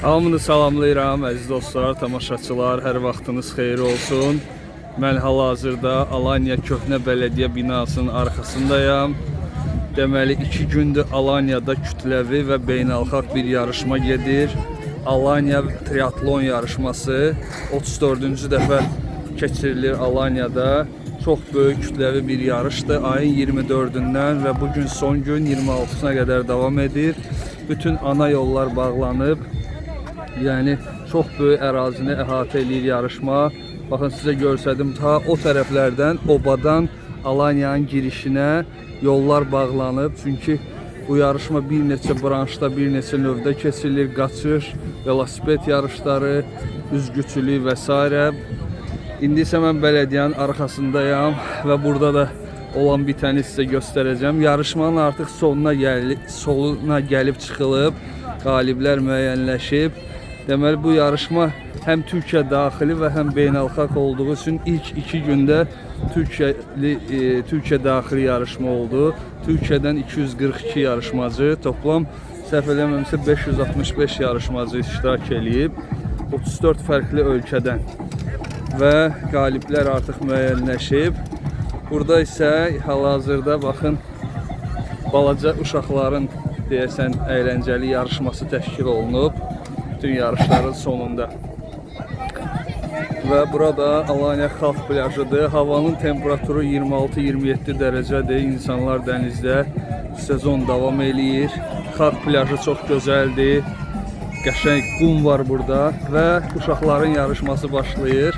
Hamını salamlayıram, əziz dostlar, tamaşaçılar, hər vaxtınız xeyir olsun. Mən hal-hazırda Alanya Köhnə Bələdiyyə binasının arxasındayam. Deməli, 2 gündür Alanyada kütləvi və beynəlxalq bir yarışma gedir. Alanya triatlon yarışması 34-cü dəfə keçirilir Alanyada. Çox böyük kütləvi bir yarışdır. Ayın 24-dən və bu gün son gün 26-sına qədər davam edir. Bütün ana yollar bağlanıb. Yəni çox böyük ərazini əhatə eləyir yarışma. Baxın sizə göstərdim ta o tərəflərdən, obadan Alanyanın girişinə yollar bağlanıb. Çünki bu yarışma bir neçə branşda, bir neçə növdə keçirilir. Qaçış, velosiped yarışları, üzgüçülük və s. İndi isə mən bələdiyyənin arxasındayam və burada da olan bitəni sizə göstərəcəm. Yarışmanın artıq sonuna gəlib çıxılıb, qaliblər müəyyənləşib. Deməli bu yarışma həm Türkiyə daxili və həm beynəlxalq olduğu üçün ilk 2 gündə Türkiyə daxili yarışma oldu. Türkiyədən 242 yarışmacı, toplam səhv eləmirəmsə 565 yarışmacı iştirak eləyib. 34 fərqli ölkədən və qaliblər artıq müəyyənləşib. Burada isə hal-hazırda baxın balaca uşaqların deyəsən əyləncəli yarışması təşkil olunub bütün yarışların sonunda. Və burada Alanya Xalq plajıdır. Havanın temperaturu 26-27 dərəcədir. İnsanlar dənizdə, sezon davam eləyir. Xalq plajı çox gözəldir. Qəşəng qum var burada və uşaqların yarışması başlayır.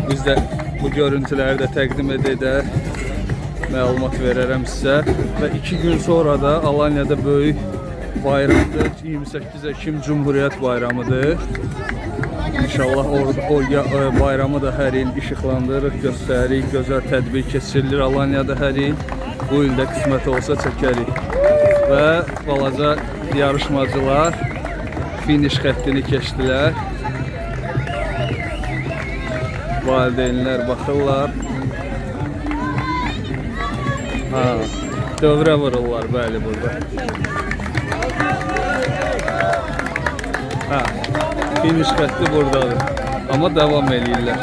Biz də bu görüntüləri də təqdim edə məlumat verərəm sizə. Və 2 gün sonra da Alanyada böyük bayramdır. 28 Ekim Cumhuriyyət bayramıdır. İnşallah orada bayramı da hər il işıqlandırırıq, göstəririk, gözəl tədbir keçirilir Alanyada hər il. Bu il də qismət olsa çəkərik. Və balaca yarışmacılar finiş xəttini keçdilər. Valideynlər baxırlar. Ha, dövrə vururlar bəli burada. Ha, finiş xətti buradadır. Amma davam eləyirlər.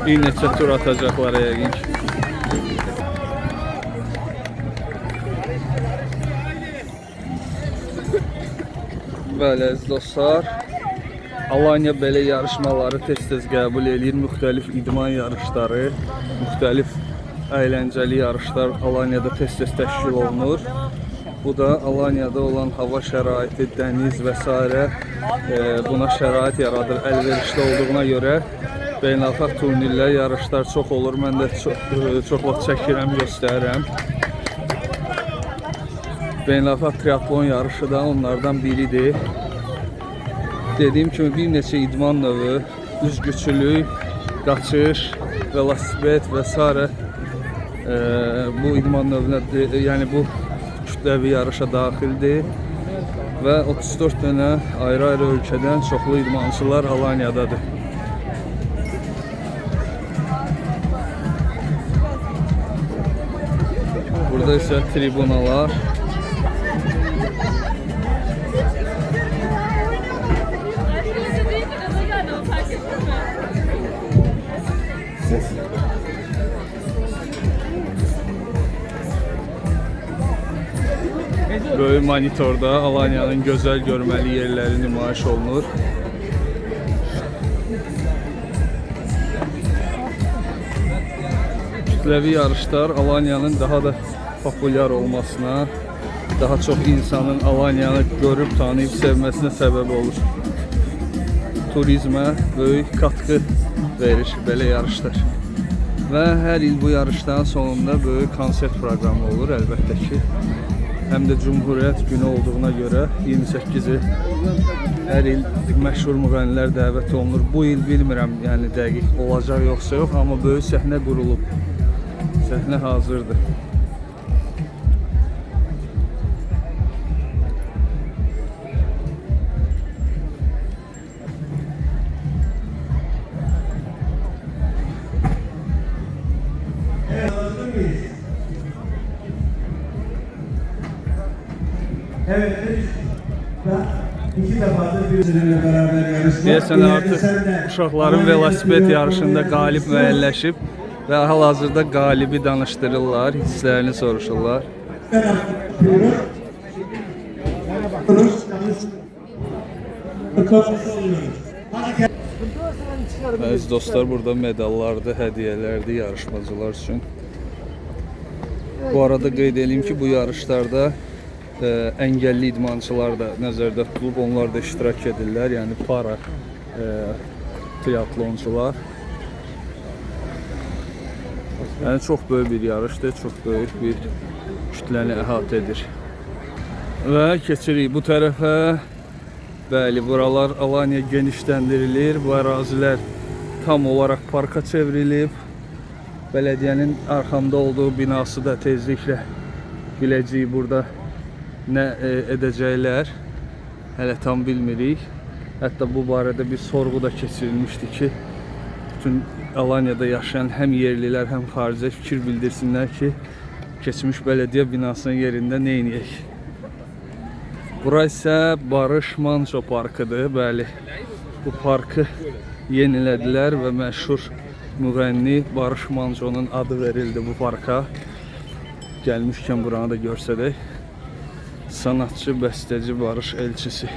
Bir neçə tur atacaqlar yəqin ki. Bəli, əziz dostlar, Alanya belə yarışmaları tez-tez qəbul eləyir. Müxtəlif idman yarışları, müxtəlif əyləncəli yarışlar Alanyada tez-tez təşkil olunur. Bu da Alanyada olan hava şəraiti, dəniz və s. Buna şərait yaradır. Əlverişli olduğuna görə beynəlxalq turnirlər, yarışlar çox olur. Mən də çox vaxt çəkirəm, göstərirəm. Beynəlxalq triatlon yarışı da onlardan biridir. Dediyim kimi bir neçə idman növü, üzgüçülük, qaçış, velosiped və s. Bu idman növünə, yəni bu kütləvi yarışa daxildir və 34 dənə ayrı-ayrı ölkədən çoxlu idmançılar Alanyadadır. Burada isə tribunalar. Böyük monitorda Alanyanın gözəl görməli yerləri nümayiş olunur. Kütləvi yarışlar Alanyanın daha da populyar olmasına, daha çox insanın Alanyanı görüb, tanıyıb sevməsinə səbəb olur. Turizmə böyük qatqı verir belə yarışlar. Və hər il bu yarışların sonunda böyük konsert proqramı olur əlbəttə ki. Həm də Cumhuriyyət günü olduğuna görə 28-i hər il məşhur müğənnilər dəvət olunur. Bu il bilmirəm, yəni dəqiq olacaq yoxsa yox, amma böyük səhnə qurulub. Səhnə hazırdır. Evet, ben İki defadır bir seninle beraber yarışmak. Deyəsən İleride artıq sen de uşaqların Alanya'da velosiped triatlonda yarışında qalib yarışmışsın. müəyyənləşib və hal-hazırda qalibi danışdırırlar, hisslərini soruşurlar. Ben yapıyorum. Hadi gel. Əziz dostlar, burada medallardır, hədiyyələrdir yarışmacılar üçün. Bu arada qeyd eləyim ki, bu yarışlarda əngəlli idmançılar da nəzərdə tutulub, onlar da iştirak edirlər, yəni para triatlonçular. Yəni çox böyük bir yarışdır, çox böyük bir kütləni əhatə edir. Və keçirik bu tərəfə. Bəli, buralar Alanya genişləndirilir. Bu ərazilər tam olaraq parka çevrilib. Bələdiyyənin arxamda olduğu binası da tezliklə biləcəyik burada nə edəcəklər. Hələ tam bilmirik. Hətta bu barədə bir sorğu da keçirilmişdi ki, bütün Alanyada yaşayan həm yerlilər, həm xaricə fikir bildirsinlər ki, keçmiş bələdiyyə binasının yerində nə edək? Bura isə Barış Manço parkıdır. Bəli. Bu parkı yenilədilər və məşhur müğənni Barış Mançonun adı verildi bu parka. Gəlmişkən buranı da görsədək. Sanatçı, bəstəci Barış Elçisi.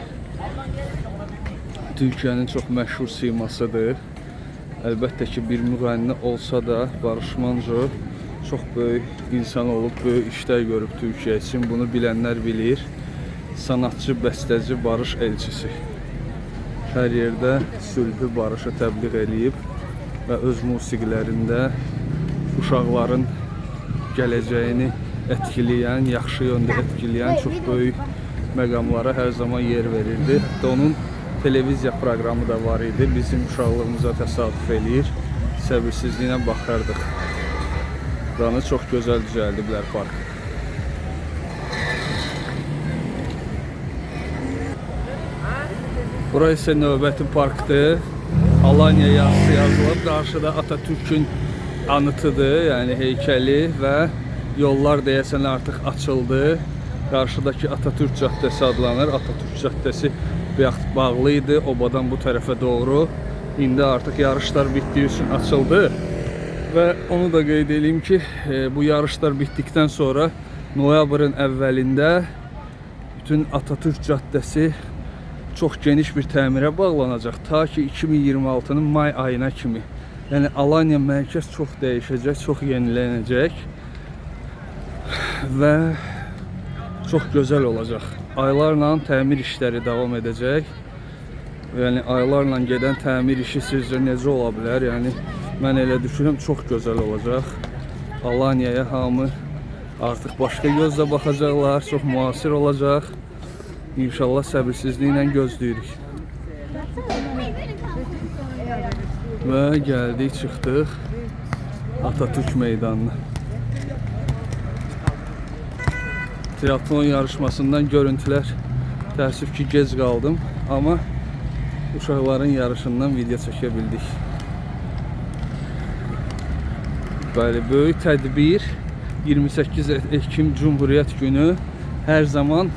Türkiyənin çox məşhur simasıdır. Əlbəttə ki, bir müğənni olsa da Barış Manço çox böyük insan olub, böyük işlər görüb Türkiyə üçün. Bunu bilənlər bilir. Sanatçı, bəstəci Barış Elçisi. Hər yerdə sülhü, barışı təbliğ eləyib və öz musiqilərində uşaqların gələcəyini etkiləyən, yaxşı yöndə etkiləyən çox böyük məqamlara hər zaman yer verirdi. Hətta onun televiziya proqramı da var idi. Bizim uşaqlığımıza təsadüf eləyir. Səbirsizliklə baxardıq. Buranı çox gözəl düzəldiblər parkı. Bura isə növbəti parkdır. Alanya yazısı yazılıb. Qarşıda Atatürk'ün anıtıdır, yəni heykəli və yollar deyəsən artıq açıldı. Qarşıdakı Atatürk caddəsi adlanır. Atatürk caddəsi bayaq bağlı idi, obadan bu tərəfə doğru. İndi artıq yarışlar bitdiyi üçün açıldı. Və onu da qeyd eləyim ki, bu yarışlar bitdikdən sonra noyabrın əvvəlində bütün Atatürk caddəsi çox geniş bir təmirə bağlanacaq ta ki 2026-nın may ayına kimi. Yəni Alanya mərkəz çox dəyişəcək, çox yenilənəcək və çox gözəl olacaq. Aylarla təmir işləri davam edəcək. Yəni aylarla gedən təmir işi sizcə necə ola bilər? Yəni mən elə düşünürəm çox gözəl olacaq. Alanyaya hamı artıq başqa gözlə baxacaqlar, çox müasir olacaq. İnşallah səbirsizliklə gözləyirik. Və gəldik, çıxdıq Atatürk meydanına. Triatlon yarışmasından görüntülər təəssüf ki, gec qaldım, amma uşaqların yarışından video çəkə bildik. Bəli, böyük tədbir 28 Ekim Cumhuriyyət günü hər zaman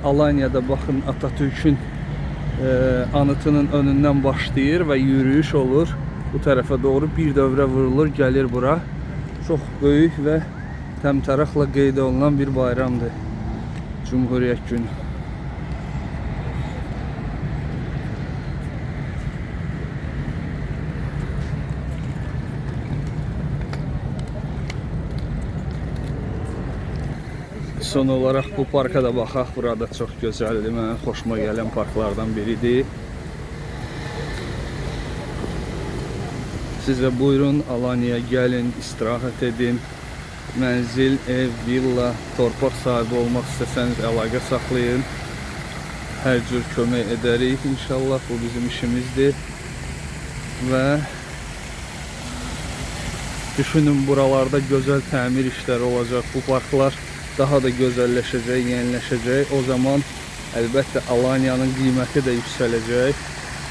Alanyada baxın Atatürk'ün anıtının önündən başlayır və yürüyüş olur. Bu tərəfə doğru bir dövrə vurulur, gəlir bura. Çox böyük və təmtəraqla qeyd olunan bir bayramdır. Cumhuriyyət günü. Son olaraq bu parka da baxaq. Burada çox gözəldir. Mənim xoşuma gələn parklardan biridir. Siz də buyurun Alanyaya gəlin, istirahət edin. Mənzil, ev, villa, torpaq sahibi olmaq istəsəniz əlaqə saxlayın. Hər cür kömək edərik inşallah. Bu bizim işimizdir. Və düşünün buralarda gözəl təmir işləri olacaq. Bu parklar daha da gözəlləşəcək, yeniləşəcək. O zaman əlbəttə Alanyanın qiyməti də yüksələcək.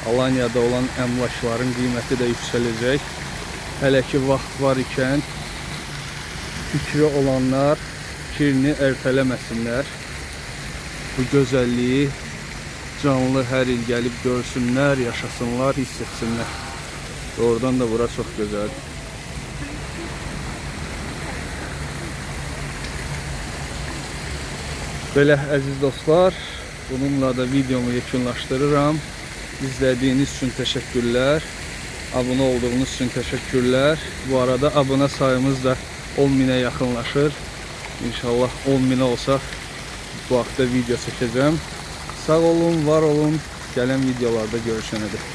Alanyada olan əmlakların qiyməti də yüksələcək. Hələ ki vaxt var ikən fikri olanlar fikrini ertələməsinlər. Bu gözəlliyi Canlı hər il gəlib görsünlər, yaşasınlar, hiss etsinlər. Doğrudan da bura çox gözəldir. Belə əziz dostlar, bununla da videomu yekunlaşdırıram. İzlədiyiniz üçün təşəkkürlər. Abunə olduğunuz üçün təşəkkürlər. Bu arada abunə sayımız da 10 minə yaxınlaşır. İnşallah 10 min olsaq bu haqda video çəkəcəm. Sağ olun, var olun. Gələn videolarda görüşənə dək.